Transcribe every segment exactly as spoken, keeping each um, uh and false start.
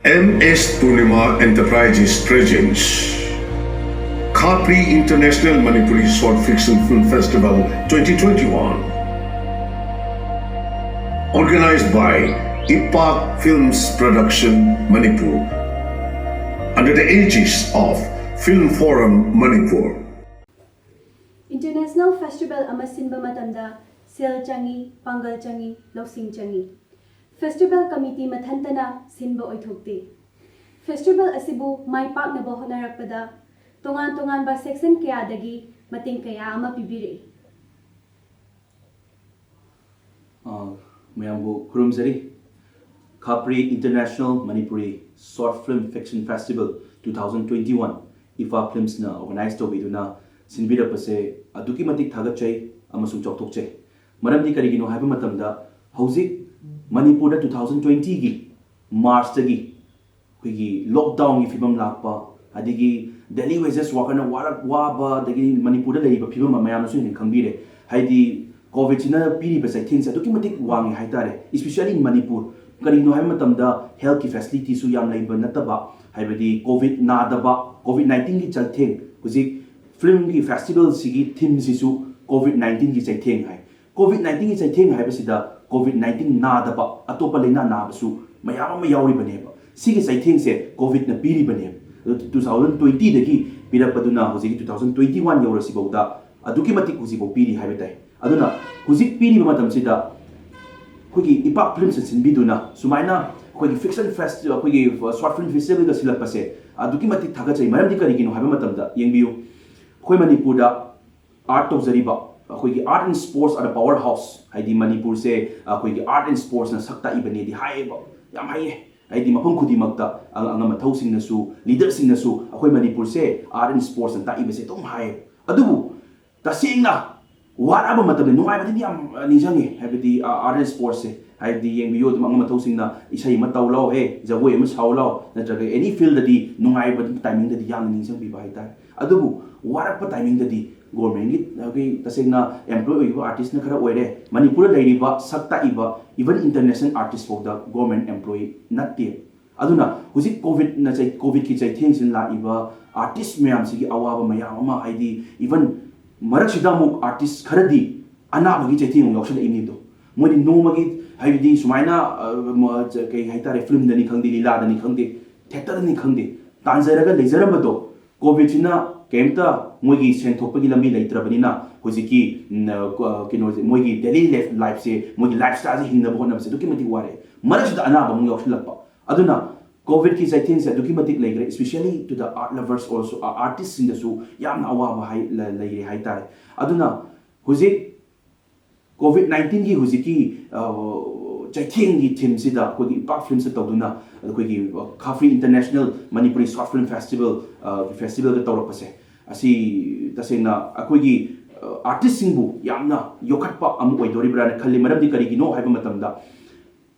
M S Purnima Enterprises presents Khapri International Manipuri Short Fiction Film Festival twenty twenty-one. Organized by Ipak Films Production Manipur under the aegis of Film Forum Manipur. International Festival ꯑꯃ ꯁꯤꯟꯕ ꯃꯇꯝꯗ ꯁꯦꯜ ꯆꯪꯏ, ꯄꯥꯡꯒꯜ ꯆꯪꯏ, ꯂꯧꯁꯤꯡ ꯆꯪꯏ꯫ Festival Committee ꯃꯊꯟꯇꯅ ꯁꯤꯟꯕ ꯑꯣꯏꯊꯣꯛꯇꯦ꯫ Festival ꯑꯁꯤꯕꯨ ꯃꯥꯏ ꯄꯥꯛꯅꯕ ꯍꯣꯠꯅꯔꯛꯄꯗ ꯇꯣꯉꯥꯟ ꯇꯣꯉꯥꯟꯕ section ꯀꯌꯥꯗꯒꯤ ꯃꯇꯦꯡ ꯀꯌꯥ ꯑꯃ ꯄꯤꯕꯤꯔꯛꯏ꯫ ꯑ, ꯃꯌꯥꯝꯕꯨ ꯈꯨꯔꯨꯝꯖꯔꯤ꯫ ꯈꯥꯄ꯭ꯔꯤ International Manipuri Short Film Fiction Festival two thousand twenty-one, ꯏꯐꯥ ꯐꯤꯜꯝꯁꯅ organize ꯇꯧꯕꯤꯗꯨꯅ ꯁꯤꯟꯕꯤꯔꯛꯄꯁꯦ ꯑꯗꯨꯛꯀꯤ ꯃꯇꯤꯛ ꯊꯥꯒꯠꯆꯩ ꯑꯃꯁꯨꯡ ꯆꯥꯎꯊꯣꯛꯆꯩ꯫ ꯃꯔꯝꯗꯤ ꯀꯔꯤꯒꯤꯅꯣ ꯍꯥꯏꯕ ꯃꯇꯝꯗ, ꯍꯧꯖꯤꯛ ꯃꯅꯤꯄꯨꯔꯗ two thousand twenty ꯒꯤ ꯃꯥꯔꯆꯇꯒꯤ ꯑꯩꯈꯣꯏꯒꯤ lockdown ꯒꯤ ꯐꯤꯕꯝ ꯂꯥꯛꯄ, ꯑꯗꯒꯤ daily wages worker ꯅ ꯋꯥꯔꯛ ꯋꯥꯕ, ꯑꯗꯒꯤ ꯃꯅꯤꯄꯨꯔꯗ ꯂꯩꯔꯤꯕ ꯐꯤꯕꯝ ꯃꯌꯥꯝꯅꯁꯨ ꯍꯦꯟꯅ ꯈꯪꯕꯤꯔꯦ꯫ ꯍꯥꯏꯗꯤ, ꯀꯣꯚꯤꯗꯁꯤꯅ ꯄꯤꯔꯤꯕ ꯆꯩꯊꯦꯡꯁꯦ ꯑꯗꯨꯛꯀꯤ ꯃꯇꯤꯛ ꯋꯥꯡꯉꯤ ꯍꯥꯏꯇꯥꯔꯦ, especially ꯃꯅꯤꯄꯨꯔ꯫ ꯀꯔꯤꯒꯤꯅꯣ ꯍꯥꯏꯕ ꯃꯇꯝꯗ, health ꯀꯤ facility ꯁꯨ ꯌꯥꯝ ꯂꯩꯕ ꯅꯠꯇꯕ, ꯍꯥꯏꯕꯗꯤ ꯀꯣꯚꯤꯗ ꯅꯥꯗꯕ, ꯀꯣꯚꯤꯗ nineteen ꯒꯤ ꯆꯩꯊꯦꯡ, ꯍꯧꯖꯤꯛ ꯐꯤꯜꯝꯒꯤ ꯐꯦꯁꯇꯤꯚꯦꯜꯁꯤꯒꯤ ꯊꯤꯝꯁꯤꯁꯨ ꯀꯣꯚꯤꯗ nineteen ꯒꯤ ꯆꯩꯊꯦꯡ ꯍꯥꯏ꯫ ꯀꯣꯚꯤꯗ nineteen ꯒꯤ ꯆꯩꯊꯦꯡ ꯍꯥꯏꯕꯁꯤꯗ ꯀꯣꯚꯤꯗ nineteen ꯅꯥꯗꯕ ꯑꯇꯣꯞꯄ ꯂꯥꯏꯅꯥ ꯅꯥꯕꯁꯨ ꯃꯌꯥꯝ ꯑꯃ ꯌꯥꯎꯔꯤꯕꯅꯦꯕ꯫ ꯁꯤꯒꯤ ꯆꯩꯊꯦꯡꯁꯦ ꯀꯣꯚꯤꯗꯅ ꯄꯤꯔꯤꯕꯅꯦꯕ꯫ ꯑꯗꯨ two thousand twenty ꯗꯒꯤ ꯄꯤꯔꯛꯄꯗꯨꯅ ꯍꯧꯖꯤꯛꯀꯤ two thousand twenty one ꯌꯧꯔꯁꯤꯐꯥꯎꯗ ꯑꯗꯨꯛꯀꯤ ꯃꯇꯤꯛ ꯍꯧꯖꯤꯛꯐꯥꯎ ꯄꯤꯔꯤ ꯍꯥꯏꯕ ꯇꯥꯏ꯫ ꯑꯗꯨꯅ ꯍꯧꯖꯤꯛ ꯄꯤꯔꯤꯕ ꯃꯇꯝꯁꯤꯗ ꯑꯩꯈꯣꯏꯒꯤ ꯏꯄꯥꯛ ꯐꯤꯜꯝꯁꯅ ꯁꯤꯟꯕꯤꯗꯨꯅ ꯁꯨꯃꯥꯏꯅ ꯑꯩꯈꯣꯏꯒꯤ ꯐꯤꯛꯁꯟ ꯐꯦꯁ-, ꯑꯩꯈꯣꯏꯒꯤ ꯁꯣꯔꯠ ꯐꯤꯜꯝ ꯐꯦꯁꯇꯤꯚꯦꯜꯒ ꯁꯤꯜꯂꯛꯄꯁꯦ ꯑꯗꯨꯛꯀꯤ ꯃꯇꯤꯛ ꯊꯥꯒꯠꯆꯩ꯫ ꯃꯔꯝꯗꯤ ꯀꯔꯤꯒꯤꯅꯣ ꯍꯥꯏꯕ ꯃꯇꯝꯗ, ꯌꯦꯡꯕꯤꯌꯨ, ꯑꯩꯈꯣꯏ ꯃꯅꯤꯄꯨꯔꯗ ꯑꯥꯔꯠ ꯇꯧꯖꯔꯤꯕ, ꯑꯩꯈꯣꯏꯒꯤ art and sports are the power house, ꯍꯥꯏꯗꯤ ꯃꯅꯤꯄꯨꯔꯁꯦ ꯑꯩꯈꯣꯏꯒꯤ art and sports ꯅ ꯁꯛ ꯇꯥꯛꯏꯕꯅꯦꯗꯤ ꯍꯥꯏꯌꯦꯕ, ꯌꯥꯝ ꯍꯩꯌꯦ꯫ ꯍꯥꯏꯗꯤ ꯃꯐꯝ ꯈꯨꯗꯤꯡꯃꯛꯇ ꯑꯉꯝ ꯑꯊꯧꯁꯤꯡꯅꯁꯨ, ꯂꯤꯗꯔꯁꯤꯡꯅꯁꯨ ꯑꯩꯈꯣꯏ ꯃꯅꯤꯄꯨꯔꯁꯦ art and sports ꯅ ꯇꯥꯛꯏꯕꯁꯦ ꯑꯗꯨꯝ ꯍꯥꯏꯌꯦ꯫ ꯑꯗꯨꯕꯨ ꯇꯁꯦꯡꯅ ꯋꯥꯔꯛꯑꯕ ꯃꯇꯝꯗ ꯅꯨꯡꯉꯥꯏꯕꯗꯤ ꯌꯥꯝ ꯅꯤꯡꯁꯤꯡꯉꯤ, ꯍꯥꯏꯕꯗꯤ art and sports ꯁꯦ꯫ ꯍꯥꯏꯕꯗꯤ ꯌꯦꯡꯕꯤꯌꯨ, ꯑꯗꯨꯝ ꯑꯉꯝ ꯑꯊꯧꯁꯤꯡꯅ ꯏꯁꯩ ꯑꯃ ꯇꯧ ꯂꯥꯎ, ꯍꯦ, ꯖꯒꯣꯏ ꯑꯃ ꯁꯥꯎ ꯂꯥꯎ, ꯅꯠꯇ꯭ꯔꯒ any field ꯗꯗꯤ ꯅꯨꯡꯉꯥꯏꯕ timing ꯗꯗꯤ ꯌꯥꯝꯅ ꯅꯤꯡꯁꯤꯡꯕꯤꯕ ꯍꯥꯏꯇꯥꯔꯦ꯫ ꯑꯗꯨꯕꯨ ꯋꯥꯔꯛꯄ timing ꯗꯗꯤ government ꯀꯤ, ꯑꯩꯈꯣꯏ ꯇꯁꯦꯡꯅ employee ꯑꯣꯏꯔꯤꯕ artist ꯅ ꯈꯔ ꯑꯣꯏꯔꯦ, ꯃꯅꯤꯄꯨꯔꯗ ꯂꯩꯔꯤꯕ ꯁꯛ ꯇꯥꯛꯏꯕ even international artist ꯐꯥꯎꯗ government employee ꯅꯠꯇꯦ꯫ ꯑꯗꯨꯅ ꯍꯧꯖꯤꯛ ꯀꯣꯚꯤꯗꯅ ꯆꯩ ꯀꯣꯚꯤꯗꯀꯤ ꯆꯩꯊꯦꯡꯁꯤꯅ ꯂꯥꯛꯏꯕ ꯑꯥꯔꯇꯤꯁ ꯃꯌꯥꯝꯁꯤꯒꯤ ꯑꯋꯥꯕ ꯃꯌꯥꯝ ꯑꯃ, ꯍꯥꯏꯗꯤ ꯏꯚꯟ ꯃꯔꯛꯁꯤꯗ ꯑꯃꯨꯛ ꯑꯥꯔꯇꯤꯁ ꯈꯔꯗꯤ ꯑꯅꯥꯕꯒꯤ ꯆꯩꯊꯦꯡ ꯑꯃꯨꯛ ꯌꯥꯎꯁꯜꯂꯛꯏꯕꯅꯤꯗꯣ꯫ ꯃꯣꯏꯗꯤ ꯅꯣꯡꯃꯒꯤ, ꯍꯥꯏꯕꯗꯤ ꯁꯨꯃꯥꯏꯅ ꯑ, ꯃ- ꯆ- ꯀꯩ ꯍꯥꯏꯇꯥꯔꯦ, ꯐꯤꯂꯝꯗꯅꯤ ꯈꯪꯗꯦ, ꯂꯤꯂꯥꯗꯅꯤ ꯈꯪꯗꯦ, ꯊꯦꯇꯔꯗꯅꯤ ꯈꯪꯗꯦ, ꯇꯥꯟꯖꯔꯒ ꯂꯩꯖꯔꯝꯕꯗꯣ ꯀꯣꯚꯤꯗꯁꯤꯅ ꯀꯩꯝꯇ ꯃꯣꯏꯒꯤ ꯁꯦꯟ ꯊꯣꯛꯄꯒꯤ ꯂꯝꯕꯤ ꯂꯩꯇ꯭ꯔꯕꯅꯤꯅ ꯍꯧꯖꯤꯛꯀꯤ ꯎꯝ, ꯑ, ꯀ- ꯀꯩꯅꯣꯁꯦ, ꯃꯣꯏꯒꯤ ꯗꯦꯂꯤ ꯂꯥꯏꯐ ꯂꯥꯏꯐꯁꯦ, ꯃꯣꯏꯒꯤ ꯂꯥꯏꯐ ꯁ꯭ꯇꯥꯏꯜꯁꯦ ꯍꯤꯡꯅꯕ ꯍꯣꯠꯅꯕꯁꯦ ꯑꯗꯨꯛꯀꯤ ꯃꯇꯤꯛ ꯋꯥꯔꯦ꯫ ꯃꯔꯛꯁꯤꯗ ꯑꯅꯥꯕ ꯑꯃꯨꯛ ꯌꯥꯎꯁꯜꯂꯛꯄ꯫ ꯑꯗꯨꯅ ꯀꯣꯚꯤꯗꯀꯤ ꯆꯩꯊꯦꯡꯁꯦ ꯑꯗꯨꯛꯀꯤ ꯃꯇꯤꯛ ꯂꯩꯈ꯭ꯔꯦ, especially to the art lovers also, ꯑꯥꯔꯇꯤꯁꯁꯤꯡꯗꯁꯨ ꯌꯥꯝꯅ ꯑꯋꯥꯕ ꯍꯥꯏ ꯂ- ꯂꯩꯔꯦ ꯍꯥꯏꯇꯥꯔꯦ꯫ ꯑꯗꯨꯅ ꯍꯧꯖꯤꯛ ꯀꯣꯚꯤꯗ ꯅꯥꯏꯟꯇꯤꯟꯒꯤ ꯍꯧꯖꯤꯛꯀꯤ ꯑ, ꯆꯩꯊꯦꯡꯒꯤ ꯊꯤꯝꯁꯤꯗ ꯑꯩꯈꯣꯏꯒꯤ ꯏꯝꯄꯥꯛ ꯐꯤꯂꯝꯁꯇ ꯇꯧꯗꯨꯅ ꯑꯩꯈꯣꯏꯒꯤ ꯈꯥꯐ꯭ꯔꯤ international Manipuri short film festival, ꯑ, ꯐꯦꯁꯇꯤꯚꯦꯜꯒ ꯇꯧꯔꯛꯄꯁꯦ, ꯑꯁꯤ ꯇꯁꯦꯡꯅ ꯑꯩꯈꯣꯏꯒꯤ ꯑ, ꯑꯥꯔꯇꯤꯁꯁꯤꯡꯕꯨ ꯌꯥꯝꯅ ꯌꯣꯛꯈꯠꯄ ꯑꯃ ꯑꯣꯏꯗꯣꯔꯤꯕ꯭ꯔꯥꯅ ꯈꯜꯂꯤ꯫ ꯃꯔꯝꯗꯤ ꯀꯔꯤꯒꯤꯅꯣ ꯍꯥꯏꯕ ꯃꯇꯝꯗ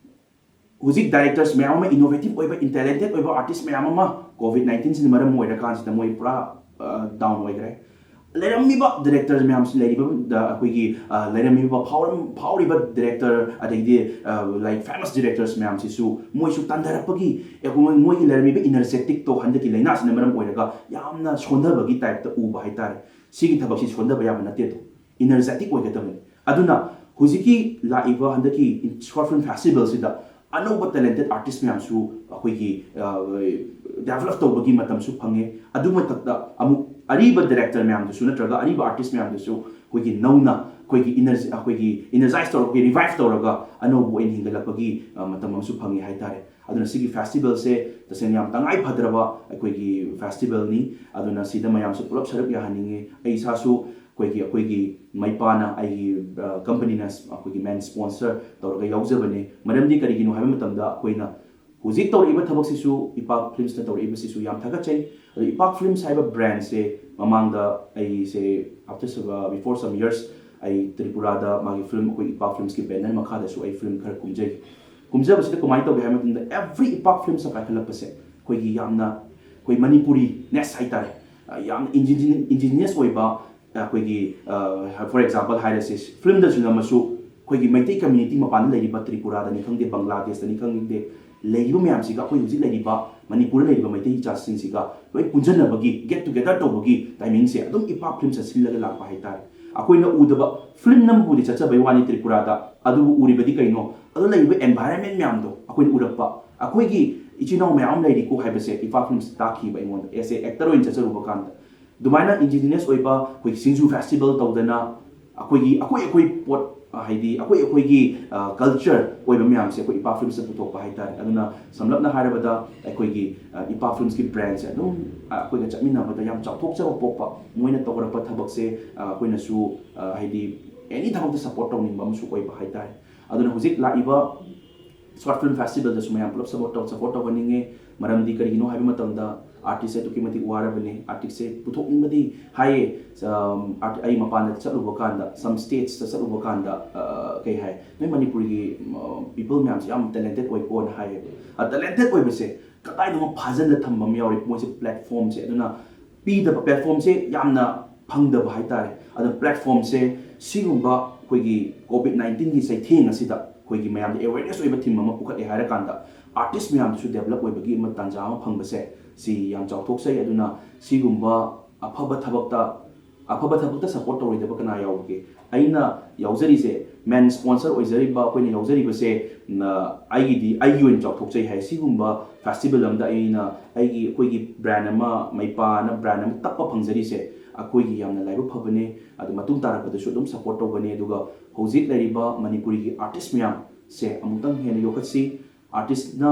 ꯍꯧꯖꯤꯛ ꯗꯥꯏꯔꯦꯛꯇꯔꯁ ꯃꯌꯥꯝ ꯑꯃ, ꯏꯅꯣꯚꯦꯇꯤꯚ ꯑꯣꯏꯕ, ꯏꯟꯇꯦꯂꯦꯟꯇꯦꯠ ꯑꯣꯏꯕ ꯑꯥꯔꯇꯤꯁ ꯃꯌꯥꯝ ꯑꯃ ꯀꯣꯚꯤꯗ ꯅꯥꯏꯟꯇꯤꯟꯁꯤꯅ ꯃꯔꯝ ꯑꯣꯏꯔꯀꯥꯟꯁꯤꯗ ꯃꯣꯏ ꯄꯨꯔꯥ ꯗꯥꯎꯟ ꯑꯣꯏꯈ꯭ꯔꯦ꯫ ꯂꯩꯔꯝꯃꯤꯕ ꯗꯥꯏꯔꯦꯛꯇꯔ ꯃꯌꯥꯝꯁꯤ, ꯂꯩꯔꯤꯕ ꯑ, ꯑꯩꯈꯣꯏꯒꯤ ꯑ, ꯂꯩꯔꯝꯃꯤꯕ ꯐꯥꯎꯔꯝ ꯐꯥꯎꯔꯤꯕ ꯗꯥꯏꯔꯦꯛꯇꯔ, ꯑꯗꯩꯗꯤ ꯂꯥꯏꯛ ꯐꯦꯃꯁ ꯗꯥꯏꯔꯦꯛꯇꯔꯁ ꯃꯌꯥꯝꯁꯤꯁꯨ ꯃꯣꯏꯁꯨ ꯇꯟꯊꯔꯛꯄꯒꯤ, ꯑꯩꯈꯣꯏ ꯃꯣꯏꯒꯤ ꯂꯩꯔꯝꯃꯤꯕ ꯏꯅꯔꯖꯦꯇꯤꯛꯇꯣ ꯍꯟꯗꯛꯀꯤ ꯂꯥꯏꯅꯥꯁꯤꯅ ꯃꯔꯝ ꯑꯣꯏꯔꯒ ꯌꯥꯝꯅ ꯁꯣꯟꯊꯕꯒꯤ ꯇꯥꯏꯞꯇ ꯎꯕ ꯍꯥꯏꯇꯥꯔꯦ꯫ ꯁꯤꯒꯤ ꯊꯕꯛꯁꯤ ꯁꯣꯟꯊꯕ ꯌꯥꯕ ꯅꯠꯇꯦ ꯑꯗꯣ, ꯏꯅꯔꯖꯦꯇꯤꯛ ꯑꯣꯏꯒꯗꯕꯅꯤ꯫ ꯑꯗꯨꯅ ꯍꯧꯖꯤꯛꯀꯤ ꯂꯥꯛꯏꯕ ꯍꯟꯗꯛꯀꯤ ꯁꯣꯔꯠ ꯐꯤꯂꯝ ꯐꯦꯁꯇꯤꯚꯦꯜꯁꯤꯗ ꯑꯅꯧꯕ ꯇꯦꯂꯦꯟꯇꯦꯠ ꯑꯥꯔꯇꯤꯁ ꯃꯌꯥꯝꯁꯨ ꯑꯩꯈꯣꯏꯒꯤ ꯗꯦꯕꯂꯞ ꯇꯧꯕꯒꯤ ꯃꯇꯝꯁꯨ ꯐꯪꯉꯦ꯫ ꯑꯗꯨ ꯃꯊꯛꯇ ꯑꯃꯨꯛ ꯑꯔꯤꯕ ꯗꯥꯏꯔꯦꯛꯇꯔ ꯃꯌꯥꯝꯗꯨꯁꯨ ꯅꯠꯇ꯭ꯔꯒ ꯑꯔꯤꯕ ꯑꯥꯔꯇꯤꯁ ꯃꯌꯥꯝꯗꯨꯁꯨ ꯑꯩꯈꯣꯏꯒꯤ ꯅꯧꯅ ꯑꯩꯈꯣꯏꯒꯤ ꯏꯅꯔꯖꯤ, ꯑꯩꯈꯣꯏꯒꯤ ꯏꯅꯔꯖꯥꯏꯁ ꯇꯧꯔꯛꯄꯒꯤ, ꯔꯤꯚꯥꯏꯚ ꯇꯧꯔꯒ ꯑꯅꯧꯕ ꯑꯣꯏꯅ ꯍꯤꯡꯒꯠꯂꯛꯄꯒꯤ ꯑ, ꯃꯇꯝ ꯑꯃꯁꯨ ꯐꯪꯉꯦ ꯍꯥꯏꯇꯥꯔꯦ꯫ ꯑꯗꯨꯅ ꯁꯤꯒꯤ ꯐꯦꯁꯇꯤꯚꯦꯜꯁꯦ ꯇꯁꯦꯡꯅ ꯌꯥꯝ ꯇꯉꯥꯏ ꯐꯗ꯭ꯔꯕ ꯑꯩꯈꯣꯏꯒꯤ ꯐꯦꯁꯇꯤꯚꯦꯜꯅꯤ꯫ ꯑꯗꯨꯅ ꯁꯤꯗ ꯃꯌꯥꯝꯁꯨ ꯄꯨꯂꯞ ꯁꯔꯨꯛ ꯌꯥꯍꯟꯅꯤꯡꯉꯤ꯫ ꯑꯩ ꯏꯁꯥꯁꯨ ꯑꯩꯈꯣꯏꯒꯤ ꯑꯩꯈꯣꯏꯒꯤ ꯃꯩꯄꯥꯅ, ꯑꯩꯒꯤ ꯑ, ꯀꯝꯄꯅꯤꯅ ꯑꯩꯈꯣꯏꯒꯤ ꯃꯦꯟ ꯁ꯭ꯄꯣꯟꯁꯔ ꯇꯧꯔꯒ ꯌꯥꯎꯖꯕꯅꯦ꯫ ꯃꯔꯝꯗꯤ ꯀꯔꯤꯒꯤꯅꯣ ꯍꯥꯏꯕ ꯃꯇꯝꯗ ꯑꯩꯈꯣꯏꯅ ꯍꯧꯖꯤꯛ ꯇꯧꯔꯛꯏꯕ ꯊꯕꯛꯁꯤꯁꯨ, ꯏꯄꯥꯛ ꯐꯤꯂꯝꯁꯅ ꯇꯧꯔꯛꯏꯕꯁꯤꯁꯨ ꯌꯥꯝ ꯊꯥꯒꯠꯆꯩ꯫ ꯑꯗꯣ ꯏꯄꯥꯛ ꯐꯤꯂꯝꯁ ꯍꯥꯏꯕ ꯕ꯭ꯔꯥꯟꯁꯦ ꯃꯃꯥꯡꯗ ꯑꯩꯁꯦ after some, uh, before some years ꯑꯩ ꯇ꯭ꯔꯤꯄꯨꯔꯥꯗ ꯃꯥꯒꯤ ꯐꯤꯂꯝ, ꯑꯩꯈꯣꯏ ꯏꯄꯥꯛ ꯐꯤꯂꯝꯁꯀꯤ ꯕꯦꯅꯔ ꯃꯈꯥꯗꯁꯨ ꯑꯩ ꯐꯤꯂꯝ ꯈꯔ ꯀꯨꯝꯖꯩ꯫ ꯀꯨꯝꯖꯕꯁꯤꯗ ꯀꯃꯥꯏꯅ ꯇꯧꯒꯦ ꯍꯥꯏꯕ ꯃꯇꯝꯗ, every ꯏꯄꯥꯛ ꯐꯤꯂꯝꯁꯅ ꯄꯥꯏꯈꯠꯂꯛꯄꯁꯦ ꯑꯩꯈꯣꯏꯒꯤ ꯌꯥꯝꯅ, ꯑꯩꯈꯣꯏ ꯃꯅꯤꯄꯨꯔꯤꯅꯦꯁ ꯍꯥꯏꯇꯥꯔꯦ, ꯑ, ꯌꯥꯝꯅ ꯏꯟꯗꯤꯖꯤꯅꯁ ꯑꯣꯏꯕ, ꯑꯩꯈꯣꯏꯒꯤ, ꯑ, for example ꯍꯥꯏꯔꯁꯦ, ꯐꯤꯂꯝꯗꯁꯨ ꯅꯝꯃꯁꯨ ꯑꯩꯈꯣꯏꯒꯤ ꯃꯩꯇꯩ ꯀꯝꯃ꯭ꯌꯨꯅꯤꯇꯤ ꯃꯄꯥꯟꯗ ꯂꯩꯔꯤꯕ ꯇ꯭ꯔꯤꯄꯨꯔꯥꯗꯅꯤ ꯈꯪꯗꯦ, ꯕꯪꯒ꯭ꯂꯥꯗꯦꯁꯇꯅꯤ ꯈꯪꯗꯦ, ꯂꯩꯔꯤꯕ ꯃꯌꯥꯝꯁꯤꯒ, ꯑꯩꯈꯣꯏ ꯍꯧꯖꯤꯛ ꯂꯩꯔꯤꯕ ꯃꯅꯤꯄꯨꯔꯗ ꯂꯩꯔꯤꯕ ꯃꯩꯇꯩ ꯏꯆꯥꯁꯤꯡꯁꯤꯒ ꯂꯣꯏ ꯄꯨꯟꯁꯤꯟꯅꯕꯒꯤ, ꯒꯦꯠ ꯇꯨꯒꯦꯗꯔ ꯇꯧꯕꯒꯤ ꯇꯥꯏꯃꯤꯡꯁꯦ ꯑꯗꯨꯝ ꯏꯄꯥꯛ ꯐꯤꯂꯝꯁꯤꯗ ꯁꯤꯜꯂꯒ ꯂꯥꯛꯄ ꯍꯥꯏꯇꯥꯔꯦ꯫ ꯑꯩꯈꯣꯏꯅ ꯎꯗꯕ ꯐꯤꯂꯝ ꯅꯝꯕꯕꯨꯗꯤ ꯆꯠꯆꯕꯩ ꯋꯥꯅꯤ ꯇ꯭ꯔꯤꯄꯨꯔꯥꯗ, ꯑꯗꯨꯕꯨ ꯎꯔꯤꯕꯗꯤ ꯀꯩꯅꯣ? ꯑꯗꯨ ꯂꯩꯔꯤꯕ ꯑꯦꯟꯚꯥꯏꯔꯟꯃꯦꯟ ꯃꯌꯥꯝꯗꯣ ꯑꯩꯈꯣꯏꯅ ꯎꯔꯛꯄ, ꯑꯩꯈꯣꯏꯒꯤ ꯏꯆꯤꯜ ꯏꯅꯥꯎ ꯃꯌꯥꯝ ꯑꯃ ꯂꯩꯔꯤꯀꯣ ꯍꯥꯏꯕꯁꯦ ꯏꯄꯥꯛ ꯐꯤꯂꯝꯁꯤꯗ ꯇꯥꯛꯈꯤꯕ ꯑꯩꯉꯣꯟꯗ, ꯑꯦꯁ ꯑꯦ ꯑꯦꯛꯇꯔ ꯑꯣꯏꯅ ꯆꯠꯆꯔꯨꯕ ꯀꯥꯟꯗ꯫ ꯑꯗꯨꯃꯥꯏꯅ ꯏꯟꯗꯤꯖꯤꯅꯁ ꯑꯣꯏꯕ ꯑꯩꯈꯣꯏꯒꯤ ꯁꯤꯡꯖꯨ ꯐꯦꯁꯇꯤꯚꯦꯜ ꯇꯧꯗꯅ, ꯑꯩꯈꯣꯏꯒꯤ, ꯑꯩꯈꯣꯏ ꯑꯩꯈꯣꯏ ꯄꯣꯠ, ꯍꯥꯏꯗꯤ ꯑꯩꯈꯣꯏ ꯑꯩꯈꯣꯏꯒꯤ ꯀꯜꯆꯔ ꯑꯣꯏꯕ ꯃꯌꯥꯝꯁꯦ ꯑꯩꯈꯣꯏ ꯏꯄꯥꯛ ꯐꯤꯂꯝꯁꯤꯗ ꯄꯨꯊꯣꯛꯄ ꯍꯥꯏꯇꯥꯔꯦ꯫ ꯑꯗꯨꯅ ꯁꯝꯂꯞꯅ ꯍꯥꯏꯔꯕꯗ, ꯑꯩꯈꯣꯏꯒꯤ ꯏꯄꯥꯛ ꯐꯤꯂꯝꯁꯀꯤ ꯕ꯭ꯔꯥꯟꯁꯦ ꯑꯗꯨꯝ ꯑꯩꯈꯣꯏꯒ ꯆꯠꯃꯤꯟꯅꯕꯗ ꯌꯥꯝ ꯆꯥꯎꯊꯣꯛꯆꯕ ꯄꯣꯛꯄ, ꯃꯣꯏꯅ ꯇꯧꯔꯛꯄ ꯊꯕꯛꯁꯦ ꯑꯩꯈꯣꯏꯅꯁꯨ, ꯍꯥꯏꯗꯤ, ꯑꯦꯅꯤ ꯊꯕꯛꯇ ꯁꯞꯄꯣꯔꯠ ꯇꯧꯅꯤꯡꯕ ꯑꯃꯁꯨ ꯑꯣꯏꯕ ꯍꯥꯏꯇꯥꯔꯦ꯫ ꯑꯗꯨꯅ ꯍꯧꯖꯤꯛ ꯂꯥꯛꯏꯕ ꯁꯣꯔꯠ ꯐꯤꯂꯝ ꯐꯦꯁꯇꯤꯚꯦꯜꯗꯁꯨ ꯃꯌꯥꯝ ꯄꯨꯂꯞ ꯁꯞꯄꯣꯔꯠ ꯇꯧ, ꯁꯞꯄꯣꯔꯠ ꯇꯧꯍꯟꯅꯤꯡꯉꯦ꯫ ꯃꯔꯝꯗꯤ ꯀꯔꯤꯒꯤꯅꯣ ꯍꯥꯏꯕ ꯃꯇꯝꯗ, ꯑꯥꯔꯇꯤꯁꯁꯦ ꯑꯗꯨꯛꯀꯤ ꯃꯇꯤꯛ ꯋꯥꯔꯕꯅꯦ꯫ ꯑꯥꯔꯇꯤꯁꯁꯦ ꯄꯨꯊꯣꯛꯅꯤꯡꯕꯗꯤ ꯍꯥꯏꯌꯦ꯫ ꯑꯝ, ꯑꯥꯔꯠ-, ꯑꯩ ꯃꯄꯥꯟꯗ ꯆꯠꯂꯨꯕ ꯀꯥꯟꯗ, ꯁꯝ ꯁ꯭ꯇꯦꯠꯁꯇ ꯆꯠꯂꯨꯕ ꯀꯥꯟꯗ, ꯑ, ꯀꯩ ꯍꯥꯏ, "ꯅꯣꯏ ꯃꯅꯤꯄꯨꯔꯒꯤ, ꯑ, ꯄꯤꯄꯜ ꯃꯌꯥꯝꯁꯦ ꯌꯥꯝ ꯇꯦꯂꯦꯟꯇꯦꯠ ꯑꯣꯏꯀꯣꯅ" ꯍꯥꯏꯌꯦꯕ꯫ ꯑ, ꯇꯦꯂꯦꯟꯇꯦꯠ ꯑꯣꯏꯕꯁꯦ ꯀꯗꯥꯏꯗꯅꯣ ꯐꯥꯖꯤꯜꯂ ꯊꯝꯕ ꯑꯃ ꯌꯥꯎꯔꯤ ꯃꯣꯏꯁꯦ, ꯄ꯭ꯂꯦꯠꯐꯣꯝꯁꯦ꯫ ꯑꯗꯨꯅ ꯄꯤꯗꯕ, ꯄ꯭ꯂꯦꯠꯐꯣꯝꯁꯦ ꯌꯥꯝꯅ ꯐꯪꯗꯕ ꯍꯥꯏꯇꯥꯔꯦ꯫ ꯑꯗꯨꯅ ꯄ꯭ꯂꯦꯠꯐꯣꯝꯁꯦ ꯁꯤꯒꯨꯝꯕ ꯑꯩꯈꯣꯏꯒꯤ ꯀꯣꯚꯤꯗ ꯅꯥꯏꯟꯇꯤꯟꯒꯤ ꯆꯩꯊꯦꯡ ꯑꯁꯤꯗ ꯑꯩꯈꯣꯏꯒꯤ ꯃꯌꯥꯝꯗ ꯑꯦꯋꯦꯔꯅꯦꯁ ꯑꯣꯏꯕ ꯊꯤꯝ ꯑꯃ ꯄꯨꯈꯠꯂꯦ ꯍꯥꯏꯔꯀꯥꯟꯗ, ꯑꯥꯔꯇꯤꯁ ꯃꯌꯥꯝꯗꯁꯨ ꯗꯦꯕꯂꯞ ꯑꯣꯏꯕꯒꯤ ꯑꯃ ꯇꯥꯟꯖꯥ ꯑꯃ ꯐꯪꯕꯁꯦ, ꯁꯤ ꯌꯥꯝ ꯆꯥꯎꯊꯣꯛꯆꯩ꯫ ꯑꯗꯨꯅ ꯁꯤꯒꯨꯝꯕ ꯑꯐꯕ ꯊꯕꯛꯇ, ꯑꯐꯕ ꯊꯕꯛꯇ ꯁꯞꯄꯣꯔꯠ ꯇꯧꯔꯣꯏꯗꯕ ꯀꯅꯥ ꯌꯥꯎꯕꯒꯦ? ꯑꯩꯅ ꯌꯥꯎꯖꯔꯤꯁꯦ, ꯃꯦꯟ ꯁ꯭ꯄꯣꯟꯁꯔ ꯑꯣꯏꯖꯔꯤꯕ, ꯑꯩꯈꯣꯏꯅ ꯌꯥꯎꯖꯔꯤꯕꯁꯦ, ꯅ, ꯑꯩꯒꯤꯗꯤ, ꯑꯩꯒꯤ ꯑꯣꯏꯅ ꯆꯥꯎꯊꯣꯛꯆꯩ ꯍꯥꯏ꯫ ꯁꯤꯒꯨꯝꯕ ꯐꯦꯁꯇꯤꯚꯦꯜ ꯑꯃꯗ ꯑꯩꯅ ꯑꯩꯒꯤ, ꯑꯩꯈꯣꯏꯒꯤ ꯕ꯭ꯔꯥꯟ ꯑꯃ, ꯃꯩꯄꯥꯅ ꯕ꯭ꯔꯥꯟ ꯑꯃ ꯇꯞꯄ ꯐꯪꯖꯔꯤꯁꯦ, ꯑꯩꯈꯣꯏꯒꯤ ꯌꯥꯝꯅ ꯂꯥꯏꯕꯛ ꯐꯕꯅꯦ꯫ ꯑꯗꯨ ꯃꯇꯨꯡ ꯇꯥꯔꯛꯄꯗꯁꯨ ꯑꯗꯨꯝ ꯁꯞꯄꯣꯔꯠ ꯇꯧꯒꯅꯤ꯫ ꯑꯗꯨꯒ ꯍꯧꯖꯤꯛ ꯂꯩꯔꯤꯕ ꯃꯅꯤꯄꯨꯔꯤꯒꯤ ꯑꯥꯔꯇꯤꯁ ꯃꯌꯥꯝꯁꯦ ꯑꯃꯨꯛꯇꯪ ꯍꯦꯟꯅ ꯌꯣꯛꯈꯠꯁꯤ꯫ ꯑꯥꯔꯇꯤꯁꯅ,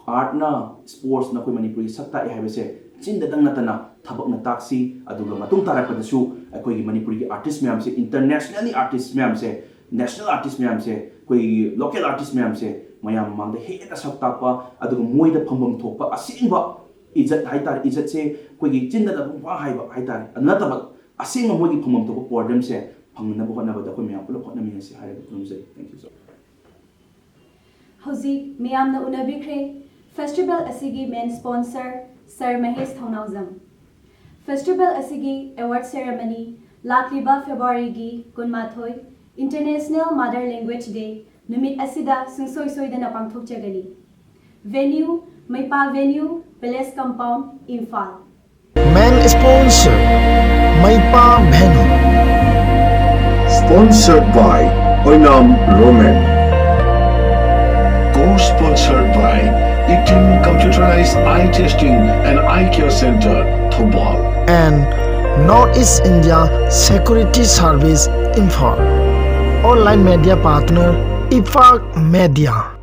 ꯑꯥꯔꯠꯅ, ꯁ꯭ꯄꯣꯔꯠꯁꯅ ꯑꯩꯈꯣꯏ ꯃꯅꯤꯄꯨꯔꯒꯤ ꯁꯛ ꯇꯥꯛꯑꯦ ꯍꯥꯏꯕꯁꯦ ꯆꯤꯟꯗꯇꯪ ꯅꯠꯇꯅ ꯊꯕꯛꯅ ꯇꯥꯛꯁꯤ꯫ ꯑꯗꯨꯒ ꯃꯇꯨꯡ ꯇꯥꯔꯛꯄꯗꯁꯨ ꯑꯩꯈꯣꯏꯒꯤ ꯃꯅꯤꯄꯨꯔꯒꯤ ꯑꯥꯔꯇꯤꯁ ꯃꯌꯥꯝꯁꯦ, ꯏꯟꯇꯔꯅꯦꯁꯅꯦꯜꯂꯤ ꯑꯥꯔꯇꯤꯁ ꯃꯌꯥꯝꯁꯦ, ꯅꯦꯁꯅꯦꯜ ꯑꯥꯔꯇꯤꯁ ꯃꯌꯥꯝꯁꯦ, ꯑꯩꯈꯣꯏꯒꯤ ꯂꯣꯀꯦꯜ ꯑꯥꯔꯇꯤꯁ ꯃꯌꯥꯝꯁꯦ ꯃꯌꯥꯝ ꯃꯃꯥꯡꯗ ꯍꯦꯟꯅ ꯁꯛ ꯇꯥꯛꯄ, ꯑꯗꯨꯒ ꯃꯣꯏꯗ ꯐꯪꯐꯝ ꯊꯣꯛꯄ ꯑꯁꯦꯡꯕ ꯏꯖꯠ ꯍꯥꯏꯇꯥꯔꯦ, ꯏꯖꯠꯁꯦ ꯑꯩꯈꯣꯏꯒꯤ ꯆꯤꯟꯗ ꯑꯗꯨꯝ ꯄꯪꯍꯥꯏ ꯍꯥꯏꯕ ꯍꯥꯏꯇꯥꯔꯦ, ꯑꯗꯨ ꯅꯠꯇꯕ ꯑꯁꯦꯡꯕ ꯃꯣꯏꯒꯤ ꯐꯪꯐꯝ ꯊꯣꯛꯄ ꯄ꯭ꯔꯣꯕ꯭ꯂꯦꯝꯁꯦ ꯐꯪꯅꯕ ꯍꯣꯠꯅꯕꯗ ꯑꯩꯈꯣꯏ ꯃꯌꯥꯝ ꯄꯨꯂꯞ ꯍꯣꯠꯅꯃꯤꯟꯅꯁꯤ ꯍꯥꯏꯔꯒ ꯈꯨꯔꯨꯝꯖꯔꯤ꯫ Thank you so much. ꯍꯧꯖꯤꯛ ꯃꯤꯌꯥꯝꯅ ꯎꯅꯕꯤꯈ꯭ꯔꯦ ꯐꯦꯁꯇꯤꯚꯦꯜ ꯑꯁꯤꯒꯤ ꯃꯦꯟ ꯁ꯭ꯄꯣꯟꯁꯔ ꯁꯔ ꯃꯍꯦꯁ ꯊꯧꯅꯥꯎꯖꯝ꯫ ꯐꯦꯁꯇꯤꯚꯦꯜ ꯑꯁꯤꯒꯤ ꯑꯦꯋꯥꯔꯗ ꯁꯦꯔꯦꯃꯅꯤ ꯂꯥꯛꯂꯤꯕ ꯐꯦꯕ꯭ꯔꯨꯋꯥꯔꯤꯒꯤ ꯀꯨꯟꯃꯥꯊꯣꯏ, International Mother Language Day ꯅꯨꯃꯤꯠ ꯑꯁꯤꯗ ꯁꯨꯡꯁꯣꯏ ꯁꯣꯏꯗꯅ ꯄꯥꯡꯊꯣꯛꯆꯒꯅꯤ꯫ Venue, Meipa Venue, Palace Compound, Imphal. Main sponsor, Meipa Venue. Sponsored by Oinam Roman. Co-sponsored by Itin Computerized Eye Testing and Eye Care Center, Thoubal. And North East India Security Service, Imphal. Online media partner, Ipak Media.